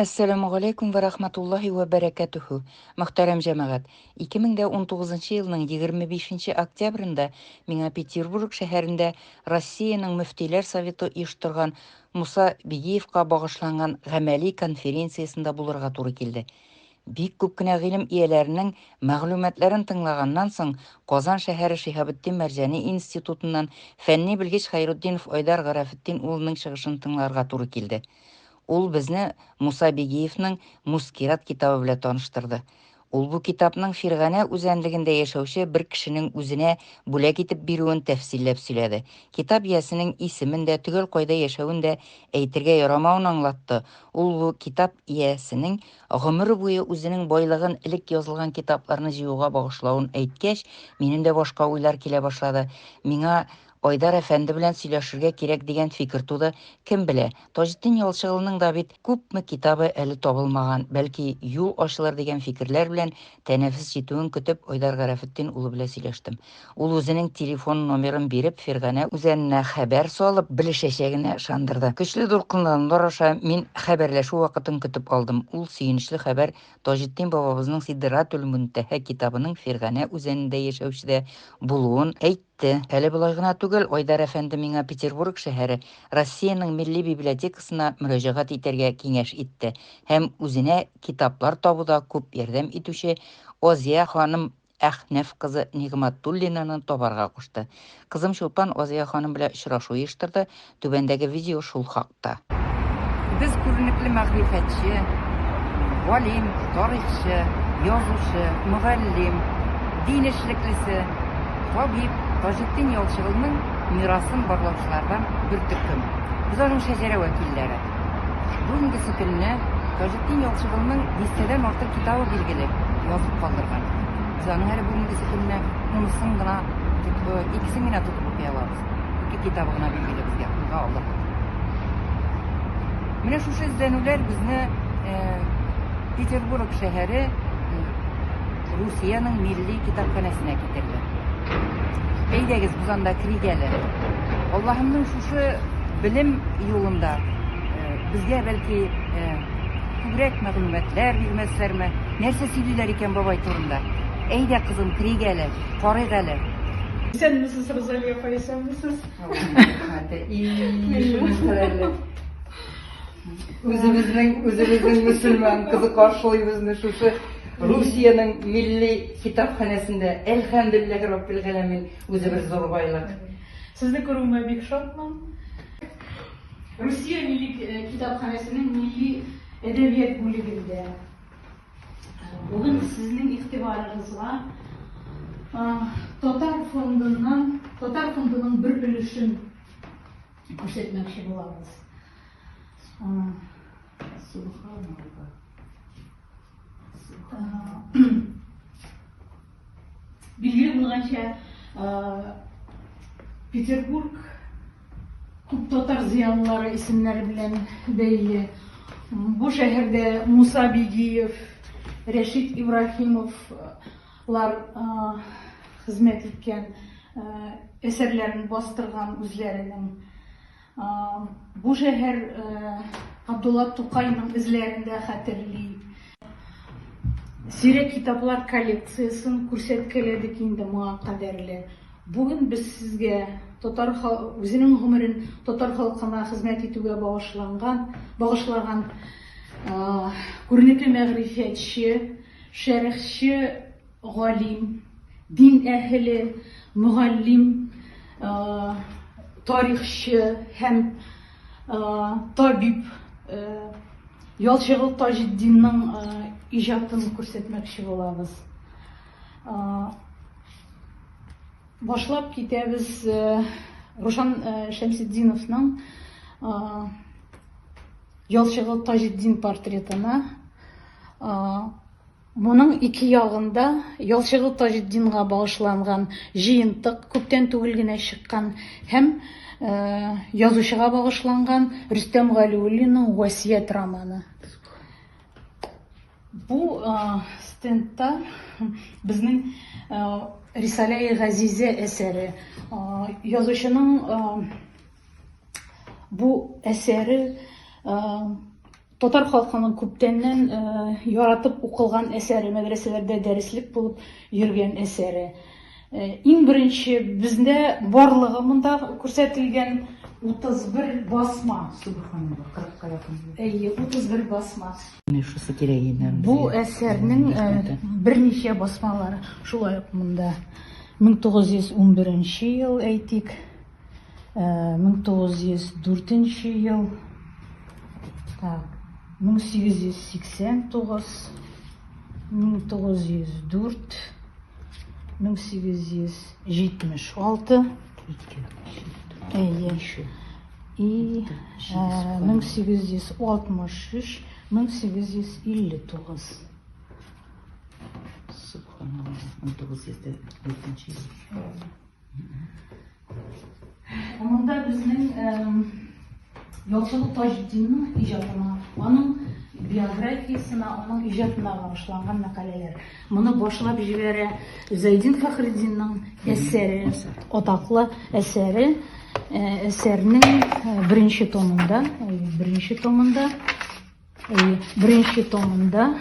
Әссәламүгаләйкүм вә рахматуллаһи вә бәрәкәтүһү! Мөхтәрәм җәмәгать! 2019 елның 25 нче октябрендә миңа Петербург шәһәрендә Россиянең Мөфтиләр Советы оештырган Муса Бигиевка багышланган гамәли конференциясендә булырга туры килде. Бик күп кенә гыйлем ияләренең мәгълүматларын тыңлаганнан соң, Казан шәһәре Шиһабетдин Мәрҗани институтыннан фәнни белгеч Хәйрутдинов Айдар Гарәфетдин улының чыгышын тыңларга туры килде. Ул безне Муса Бигиевның Мускират китабы белән таныштырды. Ул бу китапның Фирганә үзәнлегендә яшәүче бер кешенең үзенә бүләк итеп бирүен тәфсилләп сөйләде. Китап иясенең исемен дә, төгәл кайда яшәвен дә әйтергә ярамавын аңлатты. Ул бу китап иясенең гомер буе үзенең байлыгын элек язылган китапларны җыюга багышлавын әйткәч, минем дә башка уйлар килә башлады. Миңа Айдар әфәнде белән сөйләшергә кирәк дигән фикер туды. Кем белә, Таҗетдин Ялчыгылның да бит күпме китабы әле табылмаган, бәлки, юл ачылыр дигән фикерләр белән тәнәфес җитүен көтеп, Айдар Гарәфетдин улы белән сөйләштем. Ул үзенең телефон номерын биреп, Фирганә үзәненә хәбәр салып, белешәчәгенә ышандырды. Көчле дулкынланулар аша мин хәбәрләшү вакытын көтеп алдым. Ул сөенечле хәбәр Таҗетдин бабабызның Сидратүл-Мөнтәһә китабының Фирганә үзәнендә яшәүчедә булуын әйтте. Те. Әле болай гына түгел, Айдар әфәнде миңа Петербург шәһәре, Россиянең милли библиотекасына мөрәҗәгать итәргә киңәш итте һәм үзенә китаплар табуда күп ярдәм итүче Азия ханым Әхнәф кызы Нигъмәтуллинаны табарга кушты. Кызым Чулпан Азия ханым белән очрашу оештырды, Түбәндәге видео шул хакта. Без күренекле мәгърифәтче, галим, тарихчы, язучы, мөгаллим, дин эшлеклесе, табиб Таҗетдин Ялчыгылның мирасын барлаучылардан бер төркем. Без аның шәҗәрә вәкилләре. Бүгенгесе көнне Таҗетдин Ялчыгылның дистәдән артык китабы билгеле, язып калдырган. Без аның әле бүгенгесе көнне унысын гына, икесен генә тотып укый алабыз. Ике китабы гына билгеле безгә, кулга алырлык. Менә шушы эзләнүләр безне э, Петербург шәһәре э, Русиянең милли китапханәсенә китерде. Әйдәгез, без анда керик әле. Аллаһымның шушы белем юлында э, безгә бәлки күбрәк мәгълүматлар бирмәсләрме? Нәрсә сөйлиләр икән бабай турында? Әйдә, кызым, керик әле, карыйк әле. Исәнмесез, Розалия апа, исәнмесез. Үзебезнең, үзебезнең мөселман кызы каршылый безне шушы Русиянең милли китапханәсендә. Әлхәмдүлилләһи раббил галәмин, үзе бер зур байлык. Сезне күрүемә бик шатмын. Русия милли э, китапханәсенең милли әдәбият бүлегендә Бүген сезнең игътибарыгызга Татар фондыннан, Татар фондының бер өлешен күрсәтмәкче булабыз. Субханалла. Билгеле булганча, Петербург күп татар зыялылары исемнәре белән бәйле. Бу шәһәрдә Муса Бигиев, Рәшит Ибраһимовлар хезмәт иткән, әсәрләрен бастырган үзләренең. Бу шәһәр Габдулла Тукайның эзләрен дә хәтерли. Сирәк китаплар коллекциясен күрсәткәләдек инде моңа кадәрле. Бүген без сезгә татар үзенең гомерен татар халкына хезмәт итүгә багышланган, багышлаган күренекле мәгърифәтче, шәрехче галим, дин әһеле, мөгаллим, тарихчы һәм табиб Ялчыгыл Таҗетдинның иҗатын күрсәтмәкче булабыз. Башлап китәбез Рушан Шәмсетдиновның Ялчыгыл Таҗетдин портретына. Моның ике ягында Ялчыгыл Таҗетдинга багышланган җыентык күптән түгел генә чыккан һәм язучыга багышланган Рөстәм Галиуллинның Васыять романы. Бу стендта безнең Рисаләи Газизә әсәре. Язучының бу әсәре. Татар халкының күптәннән яратып укылган әсәре, мәдрәсәләрдә дәреслек булып йөргән әсәре. Иң беренче бездә барлыгы монда күрсәтелгән 31 басма. Субханалла, 40-ка якын. Әйе, 31 басма. Менә шусы кирәк инде. Бу әсәрнең берничә басмалары шулай ук монда. 1911 ел әйтик, 1904 ел, так, 1889, 1904, 1876, әйе, и 1863, 1859. Субханалла, 1904 ел. Монда безнең Ялчыгол Таҗетдинның иҗатына, аның биографиясенә, аның иҗатына багышланган мәкаләләр. Моны башлап җибәрә Зәйдин Фәхретдинның әсәре, атаклы әсәре, әсәрнең беренче томында, беренче томында Әйе, беренче томында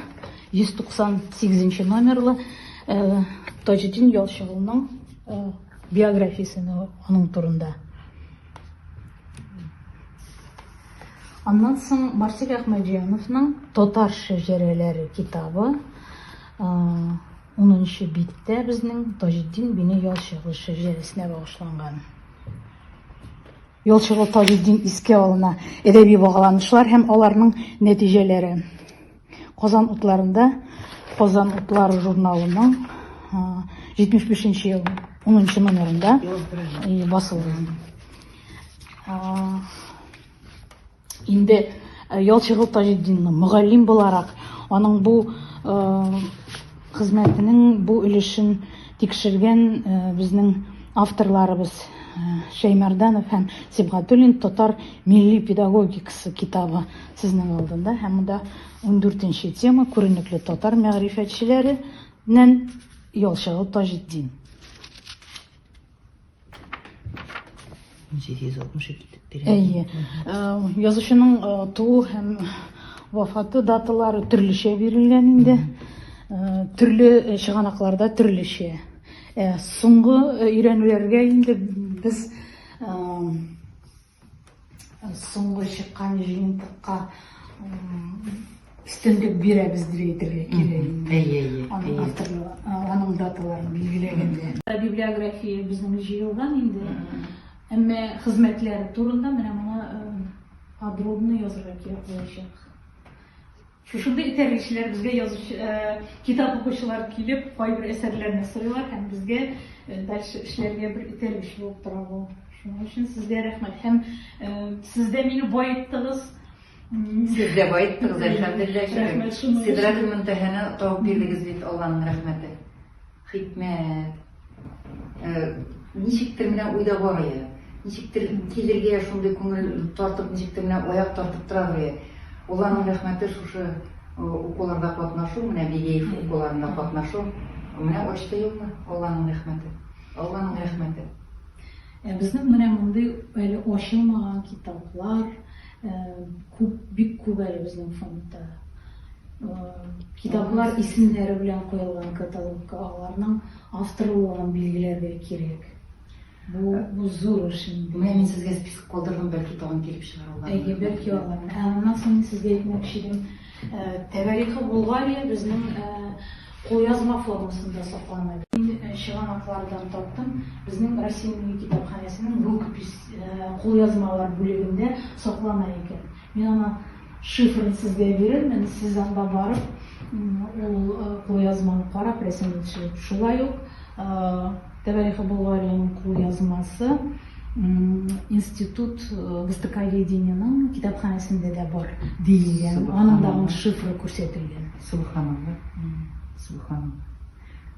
198 номерлы Таҗетдин Ялчыгулның биографиясен аның турында. Аннан соң Марсель Әхмәтҗановның Татар шәҗәрәләре китабы 10 биттә безнең Таҗетдин бине Ялчыгул шәҗәрәсенә багышланган. Ялчыгол Таҗетдин искә алына. Әдәби багланышлар һәм аларның нәтиҗәләре. Казан утларында Казан утлары журналының 75 нче ел 10 нчы номерында басылды. Инде Ялчыгол Таҗетдинны мөгаллим буларак, аның бу хезмәтенең бу өлешен тикшергән безнең авторларыбыз Шәймәрданов һәм Сибгатуллин Татар милли педагогикасы китабы сезнең алдында һәм монда 14 нче тема күренекле татар мәгърифәтчеләреннән Ялчыгол Таҗетдин. 1762 дип бирә. Әйе. Язучының туу һәм вафаты даталары төрлечә бирелгән инде. Төрле чыганакларда төрлечә. Соңгы өйрәнүләргә инде без Соңгы чыккан җыентыкка өстенлек бирәбез дип әйтергә кирәк инде. Әйе, әйе. Аның авторлыгы, аның даталарын билгеләгәндә. Библиография безнең җыелган инде. Әмма хезмәтләре турында менә моны подробно язырга кирәк булачак. Шушындый этәргечләр безгә язучы, китап укучылар килеп, кайбер әсәрләрне сорыйлар һәм безгә дальше эшләргә бер этәргеч булып тора бу. Шуның өчен сезгә рәхмәт. Һәм сез дә мине баеттыгыз. Сез дә баеттыгыз, әлхәмдүлилләһ. Рәхмәт шуның өчен. Сидрәтел Мөнтәһәне табып бирдегез бит, Алланың рәхмәте. Хикмәт. Ничектер менә уйда бар ие. Ничектер килергә шундый күңел тартып, ничектер менә аяк тартып тора ие. Алланың рәхмәте шушы укуларда катнашу, менә Бигеев укуларында катнашу, менә ачты юлны, Алланың рәхмәте. Алланың рәхмәте. Ә безнең менә мондый әле ачылмаган китаплар күп, бик күп әле безнең фондта. Китаплар исемнәре белән куелган каталогка, аларның авторлыгын билгеләргә кирәк. Бу, бу зур эш инде. Менә мин сезгә список калдырдым, бәлки тагын килеп чыгар алар. Әйе, бәлки алар. Ә аннан соң мин сезгә әйтмәкче идем, Тәвәрихы Булгария безнең кулъязма формасында саклана. Мин чыганаклардан таптым, безнең Россия Милли китапханәсенең рукопись кулъязмалар бүлегендә саклана икән. Мин аны шифрын сезгә бирермен, сез анда барып, ул кулъязманы карап, рәсемен төшереп. Шулай ук Тәвәрихы Булгариянең кулъязмасы Институт востоковедениеның китапханәсендә дә бар диелгән. Аның да шифры күрсәтелгән. Субханалла. Субханалла.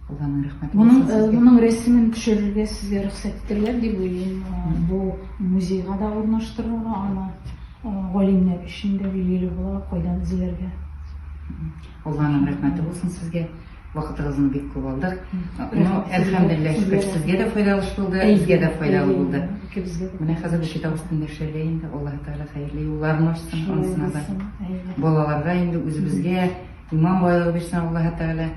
Алланың рәхмәте Моның булсын сезгә. Моның рәсемен төшерергә сезгә рөхсәт итәләр дип уйлыйм. Бу музейга да урнаштырырга, аны галимнәр өчен дә билгеле була, кайдан эзләргә. Алланың рәхмәте булсын сезгә. Вакытыгызны бик күп алдык. Ну, әлхәмдүлилләһ, шөкер, сезгә дә файдалы булды, безгә дә файдалы булды. Икебезгә дә. Менә хәзер бу китап өстендә эшләргә инде, Аллаһы Тәгалә хәерле юлларын ачсын анысына да. Балаларга инде үзебезгә иман байлыгы бирсен Аллаһы Тәгалә.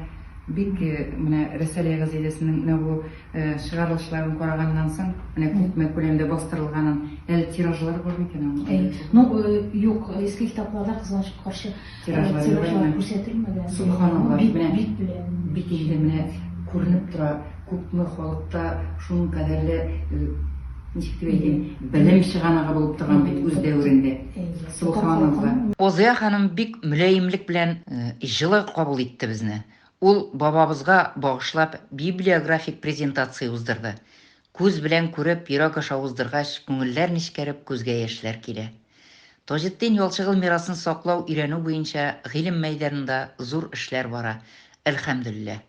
Бик э, менә Рәсәлия газетасының менә бу э, чыгарылышларын караганнан соң, менә күпме күләмдә бастырылганын, әле тиражлары бар микән аның? Ну, э, юк, иске китапларда кызганычка каршы Тиражлар тиражлар күрсәтелмәгән. Субханалла, Бит, менә бит белән. Бит инде менә күренеп тора, күпме халыкта шуның кадәрле, э, ничек дип әйтим, белем чыганагы булып торган бит үз дәверендә. Субханалла. Озия ханым бик мөлаемлек белән э, җылы кабул итте безне. Ул бабабызга багышлап библиографик презентация уздырды. Күз белән күреп, йөрәк аша уздыргач, күңелләр нечкәреп, күзгә яшьләр килә. Таҗетдин Ялчыгыл мирасын саклау, өйрәнү буенча гыйлем мәйданында зур эшләр бара, әлхәмдүлилләһ.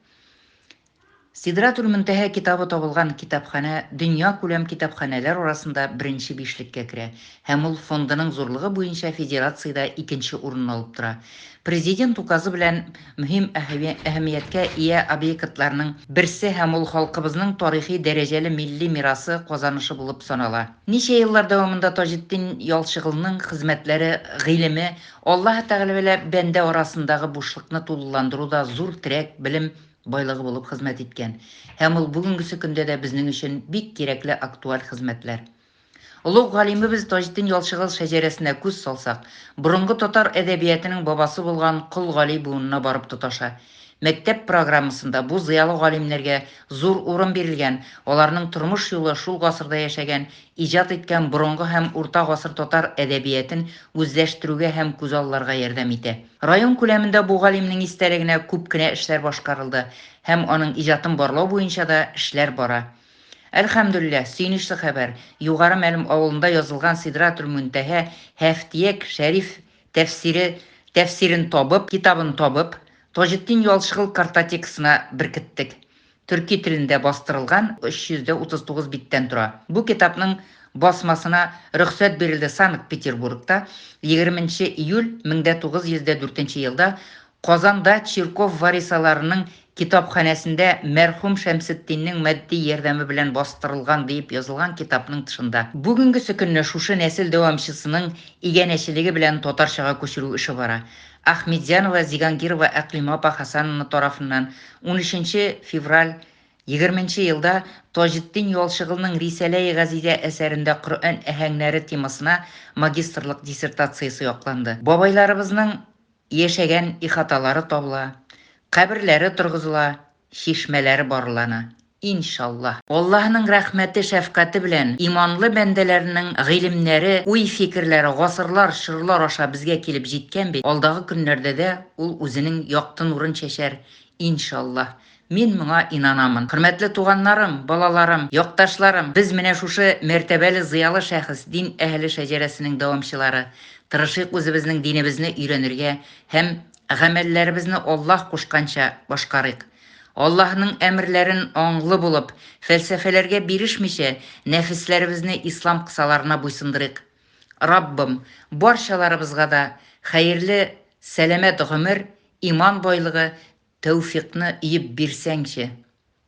Сидратүл-Мөнтәһә китабы табылган китапханә дөньякүләм китапханәләр арасында беренче бишлеккә керә һәм ул фондының зурлыгы буенча федерациядә икенче урынны алып тора. Президент указы белән мөһим әһәмияткә ия объектларның берсе һәм ул халкыбызның тарихи дәрәҗәле милли мирасы казанышы булып санала. Ничә еллар дәвамында Таҗетдин Ялчыгылның хезмәтләре, гыйлеме Аллаһы Тәгалә белән бәндә арасындагы бушлыкны тулыландыруда зур терәк, белем байлыгы булып хезмәт иткән һәм ул бүгенгесе көндә дә безнең өчен бик кирәкле актуаль хезмәтләр. Олуг галимебез Таҗетдин Ялчыгыл шәҗәрәсенә күз салсак, борынгы татар әдәбиятының бабасы булган Кол Гали буынына барып тоташа. Мәктәп программасында бу зыялы галимнәргә зур урын бирелгән, аларның тормыш юлы шул гасырда яшәгән, иҗат иткән борынгы һәм урта гасыр татар әдәбиятен үзләштерүгә һәм күзалларга ярдәм итә. Район күләмендә бу галимнең истәлегенә күп кенә эшләр башкарылды һәм аның иҗатын барлау буенча да эшләр бара. Әлхәмдүлилләһ, сөенечле хәбәр, Югары Мәлем авылында язылган Сидратүл-Мөнтәһә Һәфтияк шәриф тәфсире тәфсирен табып, китабын табып, Таҗетдин Ялчыгыл картотекасына беркеттек. Төрки телендә бастырылган 339 биттән тора. Бу китапның басмасына рөхсәт бирелде Санкт-Петербургта 20 нче июль 1904 елда Казанда Чирков варисаларының китапханәсендә мәрхүм Шәмсетдиннең матди ярдәме белән бастырылган диеп язылган китапның тышында. Бүгенгесе көнне шушы нәсел дәвамчысының иганәчелеге белән татарчага күчерү эше бара. Ахметзянова Зигангирова Әкълимә апа Хәсәновна тарафыннан унөченче февраль егерменче елда Таҗетдин Ялчыгылның Рисаләи Газизә әсәрендә Коръән аһәңнәре темасына магистрлык диссертациясе якланды. Бабайларыбызның Яшәгән ихаталары табыла, каберләре торгызыла, чишмәләре барлана. Иншаллаһ. Аллаһының рәхмәте, шәфкате белән иманлы бәндәләренең гыйлемнәре, уй-фикерләре гасырлар, чорлар аша безгә килеп җиткән бит, алдагы көннәрдә дә ул үзенең якты нурын чәчәр, иншаллаһ. Мин моңа инанамын. Хөрмәтле туганнарым, балаларым, якташларым, без менә шушы мәртәбәле зыялы шәхес, дин әһеле шәҗәрәсенең дәвамчылары. Тырышыйк үзебезнең динебезне өйрәнергә һәм гамәлләребезне Аллаһ кушканча башкарыйк. Аллаһның әмерләрен аңлы булып, фәлсәфәләргә бирешмичә, нәфесләребезне ислам кысаларына буйсындырыйк. Раббым, барчаларыбызга да хәерле, сәламәт гомер, иман байлыгы, Тәүфикъны өеп бирсәңче!